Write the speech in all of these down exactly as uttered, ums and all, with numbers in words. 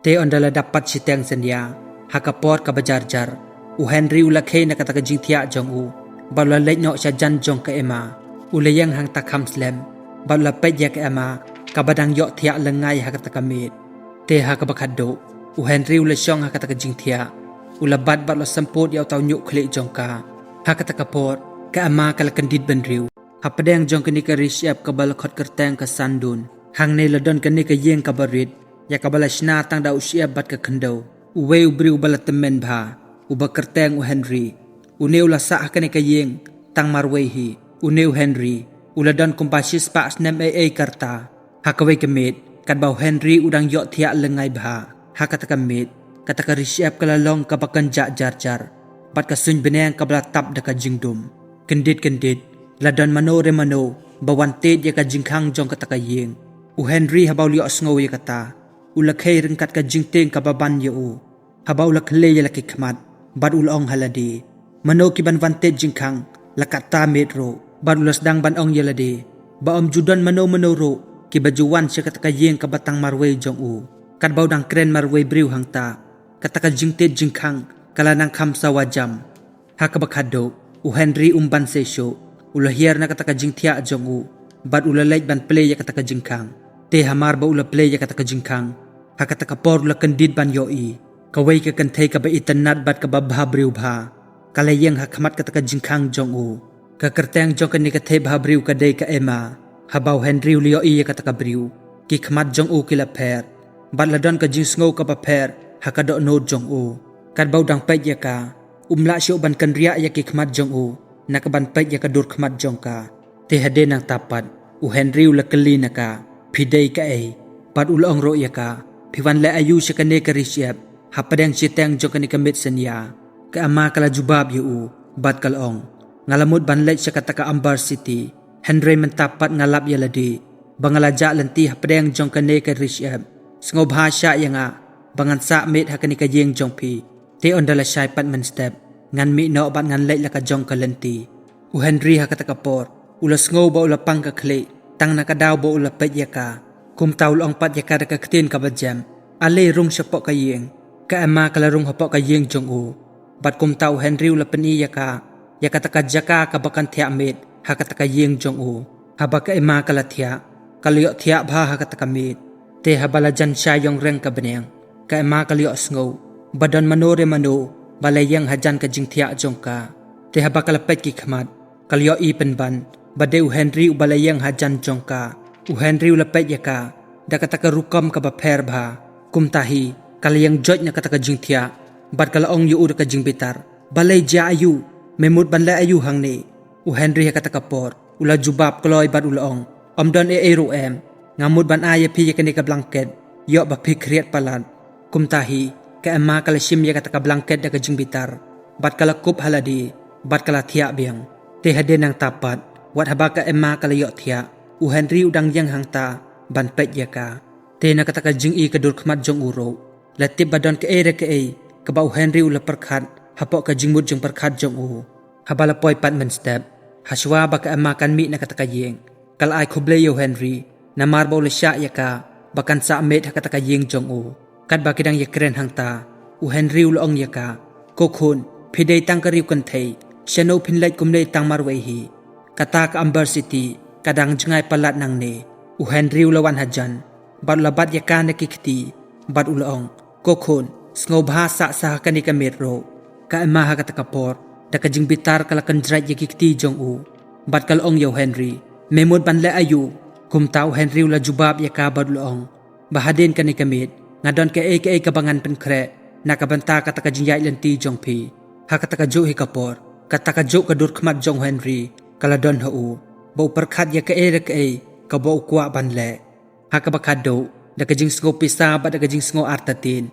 Te ynda la dap pat shiteng synñia, ha ka por kaba jar jar, u Henry u la khie na kata ka jingthiah jong u, bad u la leit noh sha jan jong ka Emma. U la ïeng hangta kham slem, bad u la peit ïa ka Emma, kaba dang ïoh thiah lyngngai ha kata ka miet. Te ha kaba khatduh, u Henry u la shong ha kata ka jingthiah, u la bat bad u la semput ïa uta u ñiuh khlieh jong ka. Ha kata ka por, ka Emma ka la kyndit bynriew hapdeng jong kane ka ri shyiap kaba la khot kyrteng ka Shandong. Hangne la don kane ka ïing kaba rit, ïa kaba la shna tang da u shyiap bad ka khyndew. Uwei u briew ba la tymmen bha, uba kyrteng u Henry, une u la sah ha kane ka ïing tang marwei hi. Une u Henry u la don kumba shispah snem ei ei ka rta. Ha kawei ka miet, katba u Henry u dang ïoh thiah lyngngai bha ha kata ka miet, kata ka ri shyiap ka la long kaba kynjah jar jar, bad ka suiñ bneng kaba la tap da ka jingdum. Kyndit kyndit, la don mano re mano ba wan tied ïa ka jingkhang jong kata ka ïing. U Henry haba u la ïohsngew ïa kata, u la khie ryngkat ka jingtieng kaba ban ïa u. Haba u la khlei ïa la ki khmat, bad u la ong ha lade, mano ki ban wan tied jingkhang la kata miet ruh? Bad u la sdang ban ong ïa lade ba ym ju don mano mano ruh kiba ju wan sha kata ka ïing kaba tang marwei jong u. Katba u dang kren marwei briew hangta, kata ka jingtied jingkhang ka la nang kham sawa jam. Ha kaba khatduh, u Henry um ban seisoh, u la hiar na kata ka jingthiah jong u, bad u la leit ban plie ïa kata ka jingkhang. Te hamar ba u la plie ïa kata ka jingkhang, ha kata ka por u la kyndit ban ïohi kawei ka kynthei kaba itynnad bad kaba bha briew bha, ka la ïeng ha khmat kata ka jingkhang jong u. Ka kyrteng jong kane ka kynthei bha briew ka dei ka Emma. Haba u Henry u la ïohi ïa kata ka briew, ki khmat jong u ki la pher, bad la don ka jingsngew kaba pher ha ka dohnud jong u. Katba u dang peit ïa ka, um lah shuh ban kynriah ïa ki khmat jong u na ka ban peit ïa ka dur khmat jong ka. Te hadien nangta pat, u Henry u la kylli na ka, phi dei kaei? Bad u la ong ruh ïa ka, phi wan leh aïu sha kane ka ri shyiap hapdeng shiteng jong kane ka miet synñia? Ka Emma ka la jubab ïa u, bad ka la ong, nga la mut ban leit sha kata ka Amber City. Hynrei mynta pat nga lap ïa lade ba nga la jah lynti hapdeng jong kane ka ri shyiap. Sngewbha shah ïa nga ba ngan sah miet ha kane ka ïing jong phi. Te ynda la shai pat mynstep, ngan mih noh bad ngan leit la ka jong ka lynti. U Henry ha kata ka por u la sngew ba u la pang ka khlieh tang na ka daw ba u la peit ïa ka. Kumta u la ong pat ïa ka da ka ktien kaba jem, ale rung shapoh ka ïing. Ka Emma ka la rung hapoh ka ïing jong u, bad kumta u Henry u la pyni ïa ka ïa kata ka jaka kaba kan thiah miet ha kata ka ïing jong u. Haba ka Emma ka la thiah, ka la ïoh thiah bha ha kata ka miet. Te haba la jan shai ïong reng ka bneng, ka Emma ka la ïohsngew ba don mano re mano ba la ïeng hajan ka jingthiah jong ka. Te haba ka la peit ki khmat, ka la ïohi pynban ba dei u Henry uba la ïeng hajan jong ka. U Henry u la peit ïa ka da kata ka rukom kaba pher bha. Kumta hi ka la ïeng joit na kata ka jingthiah, bad ka la ong ïa u da ka jingbitar, balei, jia aïu? Me mut ban leh aïu hangne? U Henry ha kata ka por u la jubab kloi bad u la ong, ym don ei ei ruh em. Nga mut ban ai ïa phi ïa kane ka blanket, ïoh ba phi khriat palat. Kumta hi ka Emma ka la shim ïa kata ka blanket da ka jingbitar, bad ka la kup ha lade, bad ka la thiah biang. Te hadien nangta pat, wat haba ka Emma ka la ïoh thiah, u Henry u dang ïeng hangta ban peit ïa ka. Te na kata ka jingi ka dur khmat jong u ruh, la tip ba don kaei re kaei kaba u Henry u la pyrkhat hapoh ka jingmut jingpyrkhat jong u. Haba la poi pat mynstep, hashwa ba ka Emma kan mih na kata ka ïing, ka la ai khublei ïa u Henry namar ba u la shah ïa ka ba kan sah miet ha kata ka ïing jong u. Katba ki dang ïakren hangta, u Henry u la ong ïa ka, ko khun, phi dei tang ka riew kynthei, shano phin leit kumne tang marwei hi? Kata ka Amber City ka dang jngai palat nangne. U Henry u la wan hajan, bad u la bat ïa ka na ki kti, bad u la ong, ko khun, sngewbha sah sa ha kane ka miet ruh. Ka Emma ha kata ka por da ka jingbitar ka la kynjraid ïa ki kti jong u, bad ka la ong ïa u Henry, me mut ban leh aïu? Kumta u Henry u la jubab ïa ka bad u la ong, ba hadien kane ka miet nga don kaei kaei kaba ngan pynkhreh na ka bynta kata ka jingïaid lynti jong phi. Ha kata kajuh hi ka por, kata kajuh ka dur khmat jong u Henry ka la don ha u, ba u pyrkhat ïa kaei re kaei kaba u kwah ban leh. Ha kaba khatduh, da ka jingsngew pisa bad da ka jingsngew artatien,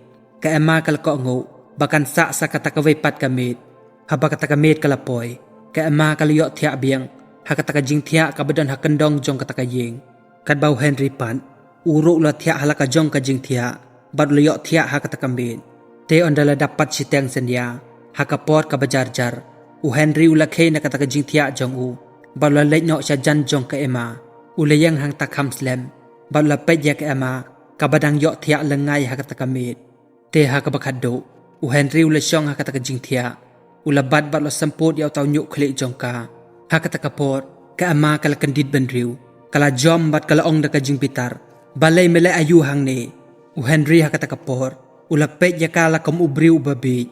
ka Emma ka la kohnguh ba kan sah sa kata kawei pat ka miet. Haba kata ka miet ka la poi, ka Emma ka la ïoh thiah biang ha kata ka jingthiah kaba don ha kyndong jong kata ka ïing. Katba u Henry pat, u ruh u la thiah ha la ka jong ka jingthiah, bad u la ïoh thiah ha kata ka miet. Te ynda la dap pat shiteng synñia, ha ka por kaba jar jar, u Henry u la khie na kata ka jingthiah jong u, bad u la leit noh sha jan jong ka Emma. U la ïeng hangta kham slem, bad u la peit ïa ka Emma kaba dang ïoh thiah lyngngai ha kata ka miet. Te ha kaba khatduh, u Henry u la shong ha kata ka jingthiah. U la bat bad la semput ïa uta u ñiuh khlieh jong ka. Ha kata ka por, ka Emma ka la kyndit bynriew. Ka la jam bad ka la ong da ka jingbitar, "Balei me leh aïu hangne?" U Henry ha kata ka por u la peit ïa ka la kum u briew uba bieit.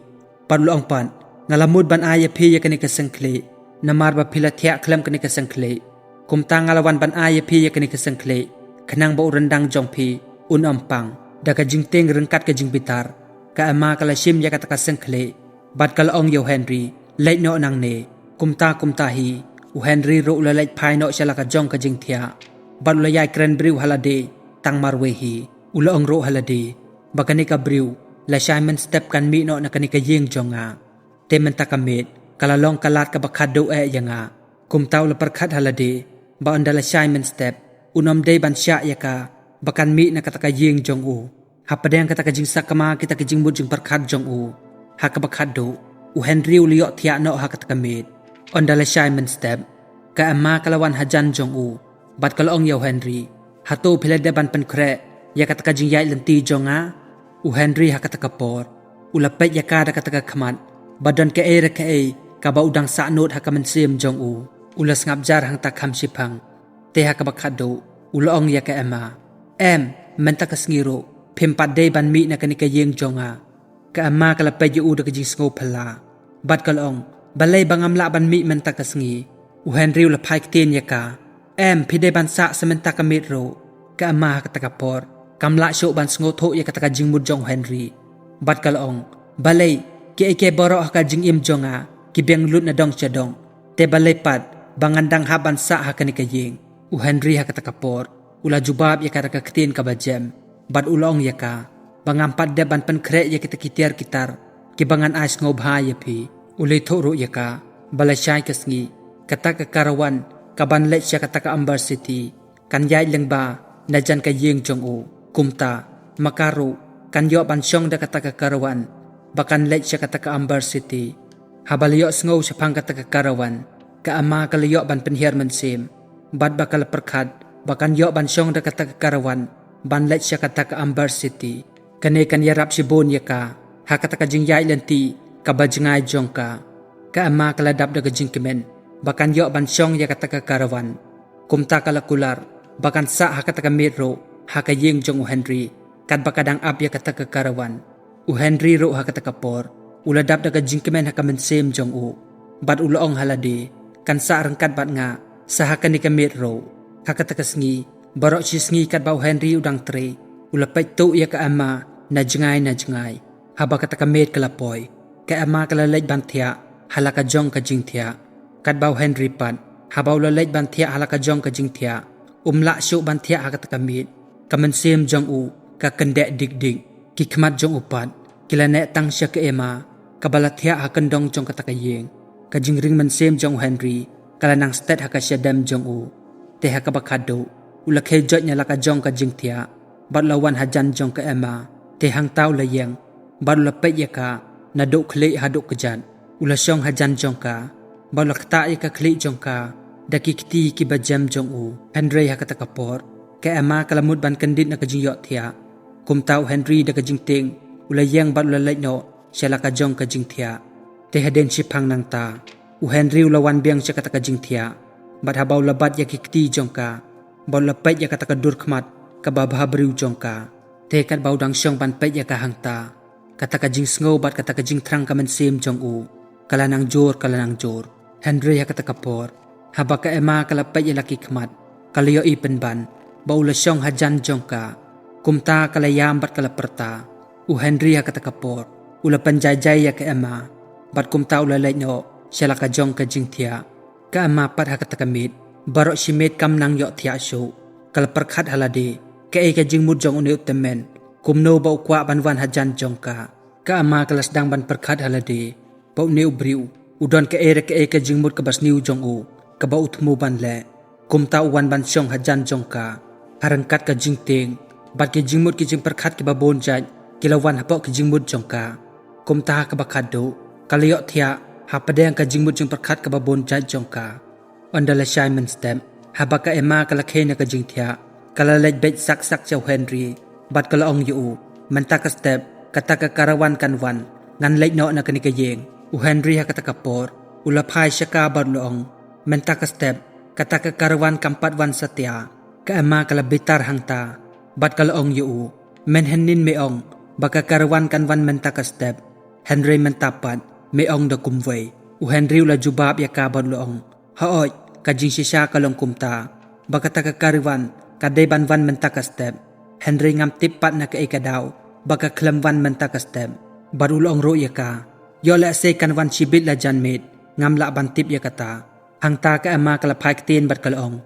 Bad u la ong pat, "Nga la mut ban ai ïa phi ïa kane ka syngkhlieh, namar ba phi la thiah khlem kane ka syngkhlieh. Kumta nga la wan ban ai ïa phi ïa kane ka syngkhlieh, khnang ba u ryndang jong phi un ym pang." Da ka jingtieng ryngkat ka jingbitar, ka Emma ka la shim ïa kata ka syngkhlieh bad ka la ong ïa u Henry, "Leit noh nangne." Kumta kumta hi, u Henry ruh u la leit phai noh sha la ka jong ka jingthiah. Bad u la ïai kren briew ha lade tang marwei hi. U la ong ruh ha lade ba kane ka briew lashai mynstep kan mih noh na kane ka ïing jong nga. Te mynta ka miet ka la long ka lad kaba khatduh eh ïa nga. Kumta u la pyrkhat ha lade ba ynda lashai mynstep un ym dei ban shah ïa ka ba kan mih na kata ka ïing jong u. Hapdeng kata ka jingsakma kita ki jingmut jingpyrkhat jong u, ha kaba khatduh, u Henry u la ïoh thiah noh ha kata ka miet. Ynda lashai mynstep, ka Emma ka la wan hajan jong u bad ka la ong ïa u Henry, "Hato phi la dep ban pynkhreh ïa kata ka jingïaid lynti jong nga?" U Henry ha kata ka por u la peit ïa ka da kata ka khmat ba don kaei re kaei kaba u dang sahnud ha ka mynsiem jong u. U la sngap jar hangta kham shiphang. Te ha kaba khatduh u la ong ïa ka Emma, "Em, mynta ka sngi ruh phim pat dei ban mih na kane ka ïing jong nga." Ka Emma ka la peit ïa u da ka jingsngew phylla bad ka la ong, "Balei ba ngam lah ban mih mynta ka sngi?" U Henry u la phai ktien ïa ka, "Em, phi dei ban sah sa mynta ka miet ruh." Ka Emma ha kata ka por kam lah shuh ban sngewthuh ïa kata ka jingmut jong u Henry bad ka la ong, "Balei, kiei kiei baroh ha ka jingim jong nga ki biang lut na dong sha dong, te balei pat ba ngan dang hap ban sah ha kane ka ïing?" U Henry ha kata ka por u la jubab ïa ka da ka ktien kaba jem bad u la ong ïa ka ba ngam pat dep ban pynkhreh ïa kita ki tiar ki tar kiba ngan ai sngewbha ïa phi. U la ïathuh ruh ïa ka ba lashai ka sngi kata ka karawan kaban leit sha kata ka Amber City kan ïaid lyngba na jan ka ïing jong u. Kumta ma ka ruh kan ïoh ban shong da kata ka karawan ba kan leit sha kata ka Amber City. Haba la ïohsngew shaphang kata ka karawan, ka Emma ka la ïoh ban pynhiar mynsiem bad ba ka la pyrkhat ba kan ïoh ban shong da kata ka karawan ban leit sha kata ka Amber City. Kane kan ïarap shibun ïa ka ha kata ka jingïaid lynti kaba jngai jong ka. Ka Emma ka la dap da ka jingkmen ba kan ïoh ban shong ïa kata ka karawan. Kumta ka la kular ba kan sah ha kata ka miet ruh ha ka ïing jong u Henry katba ka dang ap ïa kata ka karawan. U Henry ruh ha kata ka por u la dap da ka jingkmen ha ka mynsiem jong u bad u la ong ha lade, "Kan sah ryngkat bad nga sa ha kane ka miet ruh." Ha kata ka sngi baroh shi sngi katba u Henry u dang trei u la peit tuh ïa ka Emma na jngai na jngai. Haba kata ka miet ka la poi, ka Emma ka la leit ban thiah ha la ka jong ka jingthiah. Katba u Henry pat haba u la leit ban thiah ha la ka jong ka jingthiah, um lah shuh ban thiah ha kata ka miet. Ka mynsiem jong u ka kyndeh dik dik. Ki khmat jong u pat ki la neh tang sha ka Emma kaba la thiah ha kyndong jong kata ka ïing. Ka jingring mynsiem jong u Henry ka la nang stet ha ka shadem jong u. Te ha kaba khatduh u la khie joit na la ka jong ka jingthiah bad la wan hajan jong ka Emma. Te hangta u la ïeng bad u la peit ïa ka naduh khlieh haduh kjat. U la shong hajan jong ka bad u la ktah ïa ka khlieh jong ka da ki kti kiba jem jong u. Hynrei ha kata ka por ka Emma ka la mut ban kyndit na ka jingïohthiah. Kumta u Henry da ka jingtieng u la ïeng bad u la leit noh sha la ka jong ka jingthiah. Te hadien shiphang nangta u Henry u la wan biang sha kata ka jingthiah bad haba u la bat ïa ki kti jong ka bad u la peit ïa kata ka dur khmat kaba bha briew jong ka. Te katba u dang shong ban peit ïa ka hangta, kata ka jingsngew bad kata ka jingthrang ka mynsiem jong u ka la nang jur, ka la nang jur. Hynrei ha kata ka por haba ka Emma ka la peit ïa la ki khmat, ka la ïohi pynban ba u la shong hajan jong ka. Kumta ka la ïam bad ka la pyrta. U Henry ha kata ka por u la pynjaijai ïa ka Emma bad kumta u la leit noh sha la ka jong ka jingthiah. Ka Emma pat ha kata ka miet baroh shi miet kam nang ïohthiah shuh. Ka la pyrkhat ha lade, kaei ka jingmut jong une u tymmen, kumno ba u kwah ban wan hajan jong ka. Ka Emma ka la sdang ban pyrkhat ha lade ba une u briew u don kaei re kaei ka jingmut kaba sniew jong u kaba u thmu ban leh. Kumta u wan ban shong hajan jong ka. Ha ryngkat ka jingtieng bad ki jingmut ki jingpyrkhat kiba bun jait ki la wan hapoh ki jingmut jong ka. Kumta ha kaba khatduh ka la ïohthiah hapdeng ka jingmut jingpyrkhat kaba bun jait jong ka. Ynda lashai mynstep haba ka Emma ka la khie na ka jingthiah, ka la leit beit sak sak sha u Henry. Bad ka la ong ïa u, mynta ka step kata ka karawan kan wan, ngan leit noh na kane ka ïing. U Henry ha kata ka por u la phai sha ka bad u la ong, mynta ka step kata ka karawan kam pat wan satia. Ka Emma ka la bitar hangta bad ka la ong ïa u, men hynnin me ong ba ka karawan kan wan mynta ka step. Hynrei mynta pat me ong da kumwei. U Henry u la jubab ïa ka bad u la ong, hooid, ka jingshisha ka long kumta, ba kata ka karawan ka dei ban wan mynta ka step. Hynrei ngam tip pat na kaei ka daw ba ka khlem wan mynta ka step. Bad u la ong ruh ïa ka, ïoh lehse kan wan shibit la jan miet, ngam lah ban tip ïa kata. Hangta ka Emma ka la phai ktien bad ka la ong,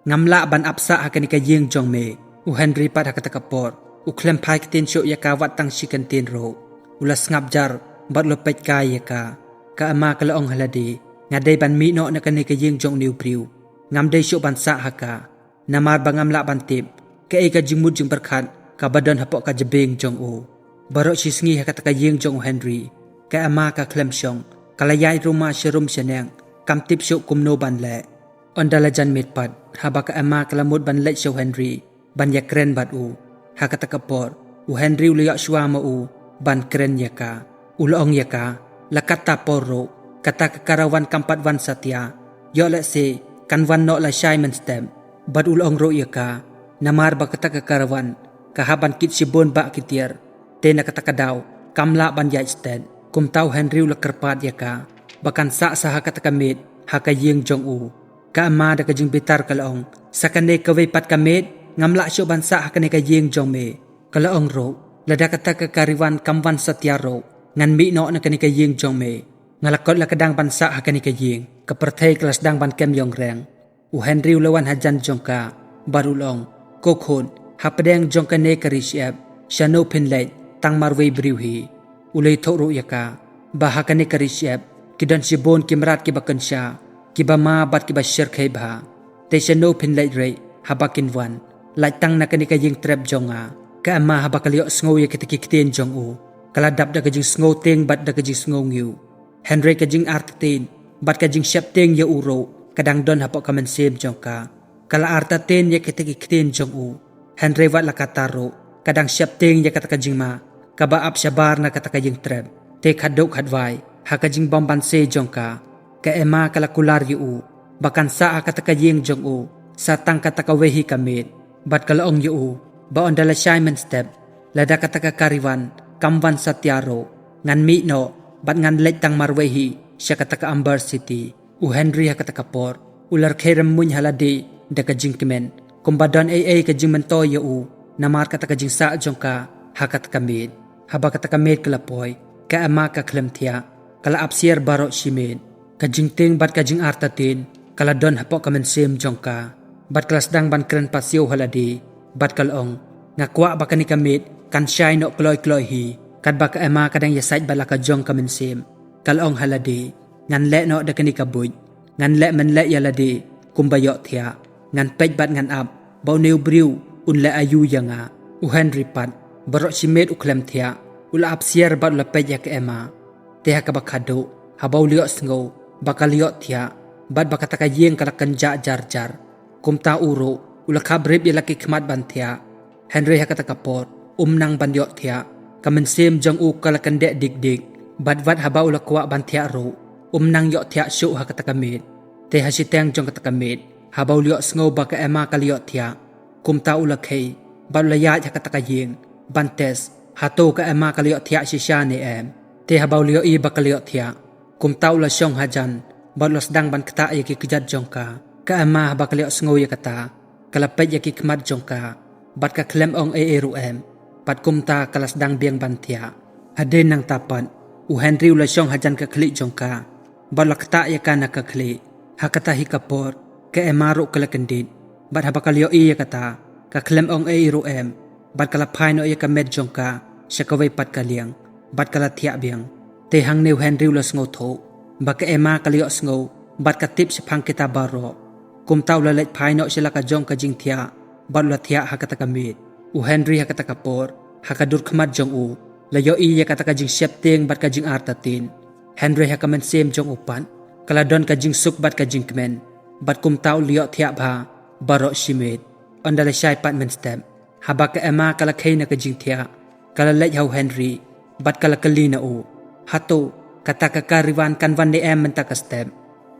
ngam lah ban ap sah ha kane ka ïing jong me. U Henry pat ha kata ka por u khlem phai ktien shuh ïa ka wat tang shi kyntien ruh. U la sngap jar bad u la peit kai ïa ka. Ka Emma ka la ong ha lade, nga dei ban mih noh na kane ka ïing jong une u briew, ngam dei shuh ban sah ha ka. Namar ba ngam lah ban tip kaei ka jingmut jingpyrkhat kaba don hapoh ka jabieng jong u. Baroh shi sngi ha kata ka ïing jong u Henry, ka Emma ka khlem shong, ka la ïaid ruma sharum shaneng, kam tip shuh kumno ban leh. Ynda la jan miet pat, haba ka Emma ka la mut ban leit sha u Henry ban ïakren bad u, ha kata ka por u Henry u la ïoh shuwa ma u ban kren ïa ka. U la ong ïa ka, la katta por ruh kata ka karawan kam pat wan satia. Ïoh lehse kan wan noh lashai mynstep. Bad u la ong ruh ïa ka, namar ba kata ka karawan ka hap ban kit shibun bah ki tiar, te na kata ka daw kam lah ban ïaid stet. Kumta u Henry u la kyrpad ïa ka ba kan sah sah ha kata ka miet ha ka ïing jong u. Ka Emma da ka jingbitar ka la ong, sa kane kawei pat ka miet ngam lah shuh ban sah ha kane ka ïing jong me. Ka la ong ruh, lada kata ka karawan kam wan satia ruh, ngan mih noh na kane ka ïing jong me. Nga la kot la ka dang ban sah ha kane ka ïing. Ka pyrthei ka la sdang ban kem ïong reng. U Henry u la wan hajan jong ka bad u la ong, ko khun, hapdeng jong kane ka ri shyiap, shano phin leit tang marwei briew hi? U la ïathuh ruh ïa ka ba ha kane ka ri shyiap ki don shibun ki mrad kiba kynsha, kiba ma bad kiba shyrkhei bha. Te shano phin leit rei haba kin wan? Lait tang na kane ka ïing trep jong nga. Ka Emma haba ka la ïohsngew ïa kita ki ktien jong u, ka la dap da ka jingsngew tieng bad da ka jingsngew ngiew. Hynrei ka jingartatien bad ka jingsheptieng ïa u ruh ka dang don hapoh ka mynsiem jong ka. Ka la artatien ïa kita ki ktien jong u, hynrei wat la katta ruh ka dang sheptieng ïa kata ka jingma kaba ap shabar na kata ka ïing trep. Te khatduh khatwai ha ka jingbym banse jong ka, ka Emma ka la kular ïa u ba kan sah ha kata ka ïing jong u sa tang kata kawei hi ka miet. Bad ka la ong ïa u ba ynda lashai mynstep, lada kata ka karawan kam wan satia ruh, ngan mih noh bad ngan leit tang marwei hi sha kata ka Amber City. U Henry ha kata ka por u la rkhie rymmuiñ ha lade da ka jingkmen, kumba don ei ei ka jingmyntoi ïa u namar kata ka jingsah jong ka ha kata ka miet. Haba kata ka miet ka la poi, ka Emma ka khlem thiah, ka la ap siar baroh shi miet. Ka jingtieng bad ka jingartatien ka la don hapoh ka mynsiem jong ka bad ka la sdang ban kren pasiaw ha lade. Bad ka la ong, nga kwah ba kane ka miet kan shai noh kloi kloi hi. Katba ka Emma ka dang ïasaid bad la ka jong ka mynsiem, ka la ong ha lade, ngan leh noh da kane ka buit. Ngan leh mynleh ïa lade kumba ïohthiah. Ngan peit bad ngan ap ba une u briew un leh aïu ïa nga. U Henry pat baroh shi miet u khlem thiah, u la ap siar bad u la peit ïa ka Emma. Te ha kaba khatduh, haba u la ïohsngew ba ka la ïohthiah bad ba kata ka ïing ka la kynjah jar jar, kumta u ruh u la khapbrip ïa la ki khmat ban thiah. Hynrei ha kata ka por um nang ban ïohthiah. Ka mynsiem jong u ka la kyndeh dik dik bad wat haba u la kwah ban thiah ruh, um nang ïohthiah shuh ha kata ka miet. Te ha shiteng jong kata ka miet, haba u la ïohsngew ba ka Emma ka la ïohthiah, kumta u la khie bad u la ïaid ha kata ka ïing ban test hato ka Emma ka la ïohthiah shisha ne em. Te haba u la ïohi ba ka la ïohthiah, kumta u la shong hajan bad u la sdang ban ktah ïa ki kjat jong ka. Ka Emma haba ka la ïohsngew ïa kata, ka la peit ïa ki khmat jong ka bad ka khlem ong ei ei ruh em. Bad kumta ka la sdang biang ban thiah. Hadien nangta pat, u Henry u la shong hajan ka khlieh jong ka bad u la ktah ïa ka na ka khlieh. Ha kata hi ka por ka Emma ruh ka la kyndit, bad haba ka la ïohi ïa kata, ka khlem ong ei ei ruh em. Bad ka la phai noh ïa ka met jong ka sha kawei pat ka liang bad ka la thiah biang. Te hangne u Henry u la sngewthuh ba ka Emma ka la ïohsngew bad ka tip shaphang kita baroh. Kumta u la leit phai noh sha la ka jong ka jingthiah bad u la thiah ha kata ka miet. U Henry ha kata ka por, ha ka dur khmat jong u, la ïohi ïa kata ka jingsheptieng bad ka jingartatien. Hynrei ha ka mynsiem jong u pat ka la don ka jingsuk bad ka jingkmen, bad kumta u la ïohthiah bha baroh shi miet. Ynda lashai pat mynstep, Haba ka Emma ka la khei na ka jingthiah, ka la leit ha u Henry bad ka la kylli na u, "Hato kata ka Caravan kan wan ne em mynta ka step?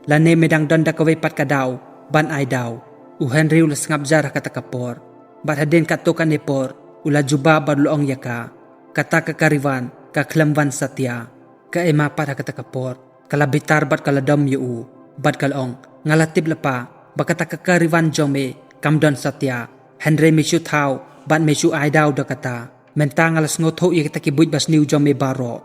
Lane me dang don da kawei pat ka daw ban ai daw?" U Henry u la sngap jar ha kata ka por, bad hadien katto katne por u la jubab bad u la ong ïa ka, "Kata ka Caravan ka khlem wan satia." Ka Emma pat ha kata ka por ka la bitar bad ka la dom ïa u, bad ka la ong, "Nga la tip lypa ba kata ka Caravan jong me kam don satia, hynrei me shu thaw bad me shu ai daw da kata. Mynta nga la sngewthuh ïa kita ki buit basniew jong me baroh.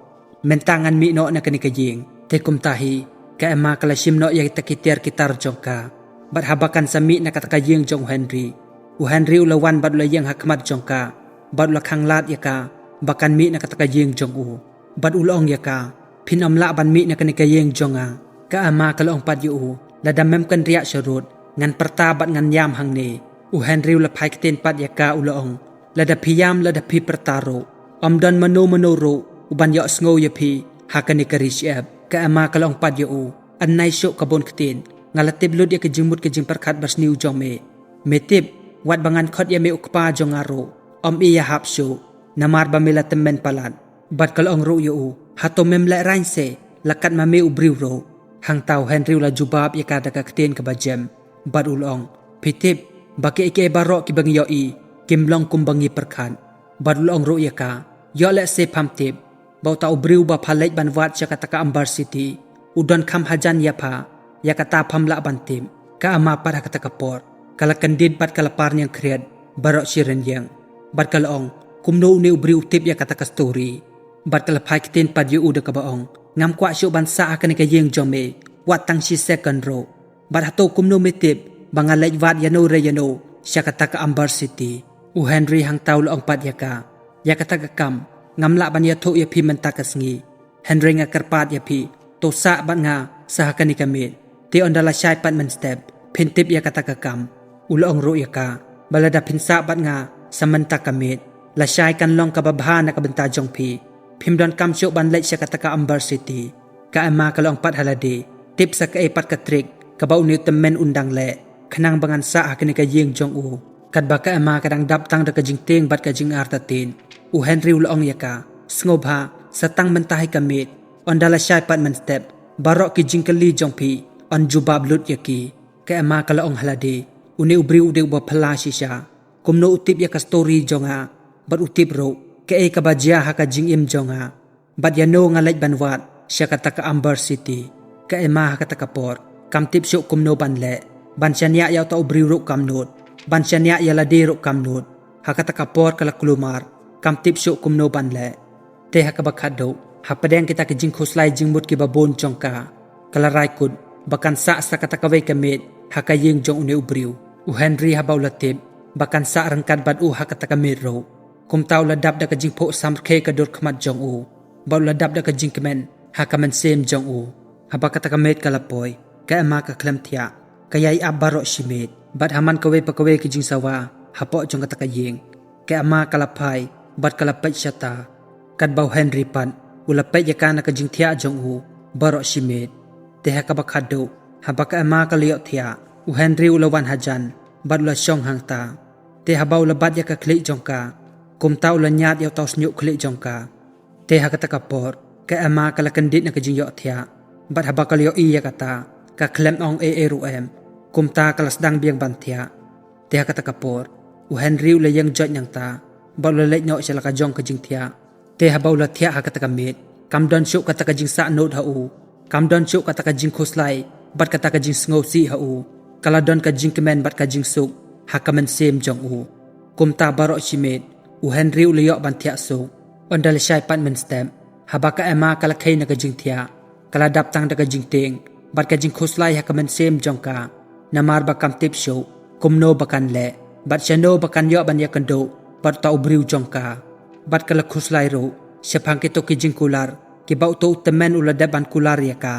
Mynta ngan mih noh na kane ka ïing." Te kumta hi ka Emma ka la shim noh ïa kita ki tiar ki tar jong ka, bad haba kan sa mih na kata ka ïing jong u Henry, u Henry u la wan bad u la ïeng ha khmat jong ka, bad u la khanglad ïa ka ba kan mih na kata ka ïing jong u. Bad u la ong ïa ka, "Phin ym lah ban mih na kane ka ïing jong nga." Ka Emma ka la ong pat ïa u, "Lada mem kynriah sharud, ngan pyrta bad ngan ïam hangne." U Henry u la phai ktien pat ïa ka, u la ong, "Lada phi ïam, lada phi pyrta ruh, ym don mano mano ruh u ban ïohsngew ïa phi ha kane ka ri shyiap." Ka Emma ka la ong pat ïa u, "Yn nai shuh ka bun ktien, nga la tip lut ïa ka jingmut ka jingpyrkhat basniew jong me. Me tip, wat ba ngan khot ïa me u kpa jong nga ruh, ym ïahap shuh, namar ba me la tymmen palat." Bad ka la ong ruh ïa u, "Hato mem lehraiñ se la kat ma me u briew ruh?" Hangta u Henry u la jubab ïa ka da ka ktien kaba jem, bad u la ong, "Phi tip ba kiei kiei baroh kiba ngi ïohi kim long kumba ngi pyrkhat." Bad u la ong ruh ïa ka, "Ïoh lehse pham tip ba uta u briew ba pha leit ban wad sha kata ka Amber City u don kham hajan ïa pha, ïa kata pham lah ban tip." Ka Emma pat ha kata ka por ka la kyndit bad ka la parniang khriat baroh shi rynïeng, bad ka la ong, "Kumno une u briew u tip ïa kata ka story?" Bad ka la phai ktien pat ïa u da kaba ong, "Ngam kwah shuh ban sah ha kane ka ïing jong me wat tang shi second ruh. Bad hato kumno me tip ba nga leit wad ïano re ïano sha kata ka Amber City?" U Henry hangta u la ong pat ïa ka, "Ïa kata ka kam ngam lah ban ïathuh ïa phi mynta ka sngi. Hynrei nga kyrpad ïa phi, to sah bad nga sha ha kane ka miet. Te ynda lashai pat mynstep phin tip ïa kata ka kam." U la ong ruh ïa ka, "Ba lada phin sah bad nga sha mynta ka miet, lashai kan long kaba bha na ka bynta jong phi. Phim donkam shuh ban leit sha kata ka Amber City." Ka Emma ka la ong pat ha lade, "Tip sa kaei pat ka trick kaba une u tymmen un dang leh khnang ba ngan sah ha kane ka ïing jong u?" Katba ka Emma ka dang dap tang da ka jingtieng bad ka jingartatien, u Henry u la ong ïa ka, "Sngewbha, sa tang mynta hi ka miet, ynda lashai pat mynstep, baroh ki jingkylli jong phi yn jubab lut ïa ki." Ka Emma ka la ong ha lade, "Une u briew u dei uba phylla shisha. Kumno u tip ïa ka story jong nga, bad u tip ruh kaei kaba jia ha ka jingim jong nga, bad ïano nga leit ban wad sha kata ka Amber City?" Ka Emma ha kata ka por kam tip shuh kumno ban leh, ban shaniah ïa uta u briew ruh kam nud, ban shaniah ïa lade ruh kam nud. Ha kata ka por ka la kulmar, kam tip shuh kumno ban leh. Te ha kaba khatduh, hapdeng kita ki jingkhuslai jingmut kiba bun jong ka, ka la rai kut ba kan sah sa kata kawei ka miet ha ka ïing jong une u briew. U Henry haba u la tip ba kan sah ryngkat bad u ha kata ka miet ruh, kumta u la dap da ka jingphuh samrkhie ka dur khmat jong u, bad u la dap da ka jingkmen ha ka mynsiem jong u. Haba kata ka miet ka la poi, ka Emma ka khlem thiah, ka ïai ap baroh shi miet, bad ha man kawei pa kawei ka jingsawa hapoh jong kata ka ïing, ka Emma ka la phai bad ka la peit shata. Katba u Henry pat u la peit ïa ka na ka jingthiah jong u baroh shi miet. Te ha kaba khatduh, haba ka Emma ka la ïoh thiah, u Henry u la wan hajan bad u la shong hangta. Te haba u la bat ïa ka khlieh jong ka, kumta u la ñiad ïa uta u shñiuh khlieh jong ka. Te ha kata ka por, ka Emma ka la kyndit na ka jingïohthiah, bad haba ka la ïohi ïa kata, ka khlem ong ei ei ruh em, kumta ka la sdang biang ban thiah. Te ha kata ka por, u Henry u la ïeng joit nangta, bad u la leit noh sha la ka jong ka jingthiah. Te haba u la thiah ha kata ka miet, kam don shuh kata ka jingsahnud ha u, kam don shuh kata ka jingkhuslai bad kata ka jingsngewsih ha u. Ka la don ka jingkmen bad ka jingsuk ha ka mynsiem jong u. Kumta baroh shi miet, u Henry u la ïoh ban thiah suk. Ynda lashai pat mynstep, haba ka Emma ka la khie na ka jingthiah, ka la dap tang da ka jingtieng bad ka jingkhuslai ha ka mynsiem jong ka, namar ba kam tip shuh kumno ba kan leh bad shano ba kan ïoh ban ïakynduh bad uta u briew jong ka. Bad ka la khuslai ruh shaphang kito ki jingkular kiba uto u tymmen u la dep ban kular ïa ka,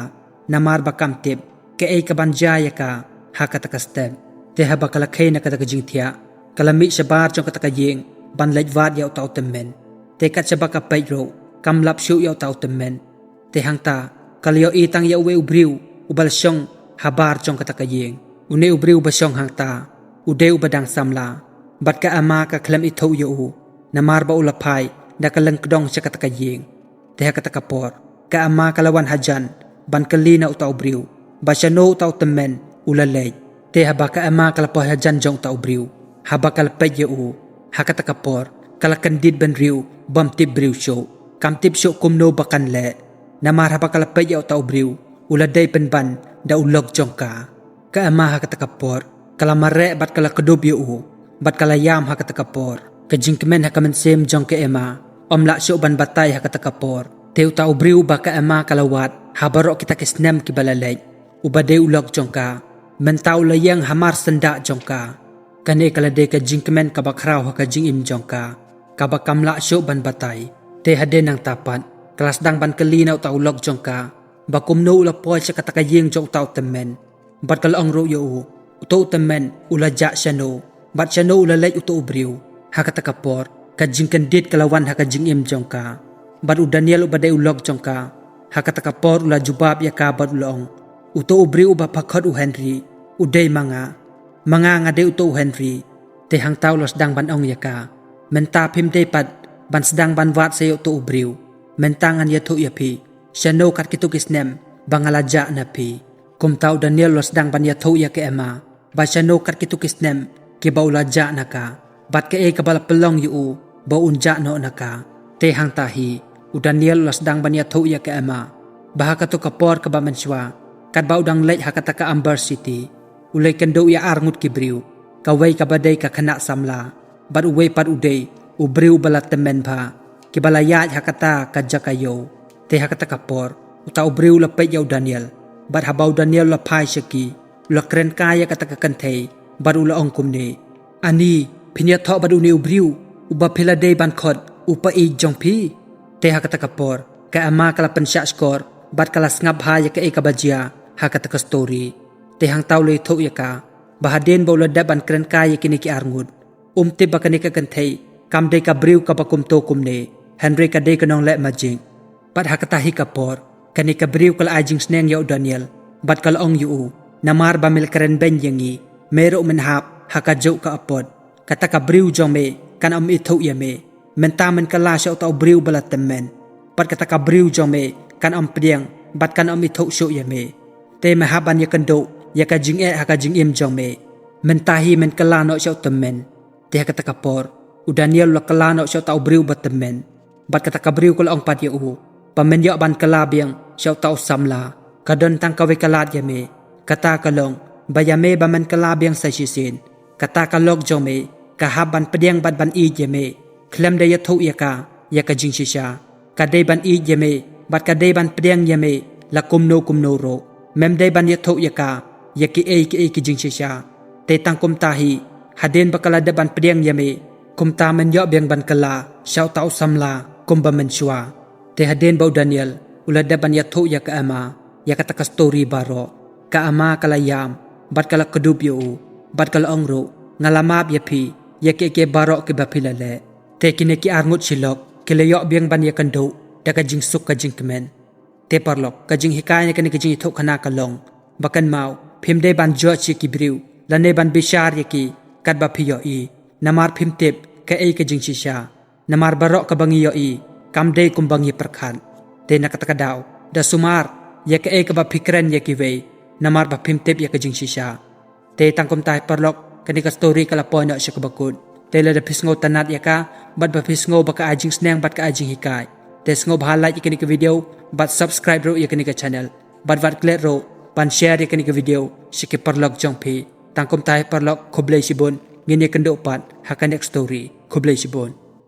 namar ba kam tip kaei kaban jia ïa ka ha kata ka step. Te haba ka la khie na kata ka jingthiah, ka la mih shabar jong kata ka ïing ban leit wad ïa uta u tymmen. Te kat shaba ka peit ruh, kam lap shuh ïa uta u tymmen. Te hangta ka la ïohi tang ïa uwei u briew uba la shong habar jong kata ka ïing. Une u briew uba shong hangta u dei uba dang samla, Bad ka Emma ka khlem ithuh ïa u, namar ba u la phai da ka lyngkdong sha kata ka ïing. Te ha kata ka por, ka Emma ka la wan hajan ban kylli na uta u briew ba shano uta u tymmen u la leit. Te haba ka Emma ka la poi hajan jong uta u briew, haba ka la peit ïa u, ha kata ka por ka la kyndit bynriew bym tip briew shuh. Kam tip shuh kumno ba kan leh, namar haba ka la peit ïa uta u briew, u la dei pynban da u lok jong ka. Ka Emma ha kata ka por ka la mareh bad ka la kdup ïa u, bad ka la ïam ha kata ka por. Ka jingkmen ha ka mynsiem jong ka Emma ym lah shuh ban batai ha kata ka por. Te uta u briew ba ka Emma ka la wad ha baroh kita ki snem kiba la leit, uba dei u lok jong ka, mynta u la ïeng hamar syndah jong ka. Kane ka la dei ka jingkmen kaba khraw ha ka jingim jong ka, kaba kam lah shuh ban batai. Te hadien nangta pat ka la sdang ban kylli na uta u lok jong ka ba kumno u la poi sha kata ka ïing jong uta u tymmen. Bad ka la ong ruh ïa u, uta u tymmen u la jah shano, bad shano u la leit uta u briew. Ha kata ka por ka jingkyndit ka la wan ha ka jingim jong ka. Bad u Daniel uba dei u lok jong ka, ha kata ka por u la jubab ïa ka bad u la ong, uta u briew uba pha khot u Henry u dei ma nga. Ma nga nga dei uta u Henry. Te hangta u la sdang ban ong ïa ka, mynta phim dei pat ban sdang ban wad sha ïa uta u briew. Mynta ngan ïathuh ïa phi shano kat kito ki snem ba nga la jah na phi. Kumta u Daniel u la sdang ban ïathuh ïa ka Emma ba shano kat kito ki snem kiba u la jah na ka, bad kaei kaba la pynlong ïa u ba un jah noh na ka. Te hangta hi u Daniel u la sdang ban ïathuh ïa ka Emma ba ha kato ka por kaba mynshuwa, katba u dang leit ha kata ka Amber City, u la ïakynduh ïa arngut ki briew, kawei kaba dei ka khynnah samla, bad uwei pat u dei u briew ba la tymmen bha, kiba la ïaid ha kata ka jaka ïew. Te ha kata ka por uta u briew u la peit ïa u Daniel, bad haba u Daniel u la phai sha ki, u la kren kai ïa kata ka kynthei bad u la ong kumne, ani, phin ïathoh bad une u briew uba phi la dei ban khot u paid jong phi? Te ha kata ka por ka Emma ka la pynshah shkor bad ka la sngap bha ïa kaei kaba jia ha kata ka story. Te hangta u la ïathuh ïa ka ba hadien ba u la dep ban kren kai ïa kine ki arngut, um tip ba kane ka kynthei kam dei ka briew kaba kumto kumne, hynrei ka dei ka nongleh majing. Bad ha kata hi ka por kane ka briew ka la ai jingsneng ïa u Daniel, bad ka la ong ïa u, namar ba me la kren beiñ ïa ngi, me ruh men hap ha kajuh ka apot. Kata ka briew jong me kan ym ithuh ïa me. Mynta men kylla sha uta u briew ba la tymmen, bad kata ka briew jong me kan ym pdiang bad kan ym ithuh shuh ïa me. Te me hap ban ïakynduh ïa ka jingeh ha ka jingim jong me. Mynta hi men kylla noh sha u tymmen. Te ha kata ka por u Daniel u la kylla noh sha uta u briew ba tymmen. Bad kata ka briew ka la ong pat ïa u ba men ïoh ban kylla biang sha uta u samla. Ka don tang kawei ka lad ïa me, kata ka long ba ïa me ba men kylla biang sa shisien. Kata ka lok jong me ka hap ban pdiang bad ban ïeit ïa me. Khlem da ïathuh ïa ka ïa ka jingshisha, ka dei ban ïeit ïa me bad ka dei ban pdiang ïa me la kumno kumno ruh. Mem dei ban ïathuh ïa ka ïa kiei kiei ki jingshisha. Te tang kumta hi, hadien ba ka la dep ban pdiang ïa me, kumta men ïoh biang ban kylla sha uta u samla kumba mynshuwa. Te hadien ba u Daniel u la dep ban ïathuh ïa ka Emma ïa kata ka story baroh, ka Emma ka la ïam bad ka la kdup ïa u, bad ka la ong ruh, nga la map ïa phi ïa kiei kiei baroh kiba phi la leh. Te kine ki arngut shilok ki la ïoh biang ban ïakynduh da ka jingsuk ka jingkmen. Te paralok, ka jinghikai na kane ka jingïathuhkhana ka long ba kynmaw, phim dei ban judge ïa ki briew lane ban bishar ïa ki katba phi ïohi, namar phim tip kaei ka jingshisha. Namar baroh kaba ngi ïohi kam dei kumba ngi pyrkhat. Te na kata ka daw, da sumar ïa kaei kaba phi kren ïa kiwei, namar ba phim tip ïa ka jingshisha. Te tang kumta hi paralok, kane ka story ka la poi noh sha kaba kut. Te lada phi sngew tynnat ïa ka bad ba phi sngew ba ka ai jingsneng bad ka ai jinghikai, te sngewbha like ïa kane ka video bad subscribe ruh ïa kane ka channel. Bad wat klet ruh ban share ïa kane ka video sha ki paralok jong phi. Tang kumta hi paralok, khublei shibun, ngin ïakynduh pat ha ka next story. Khublei shibun.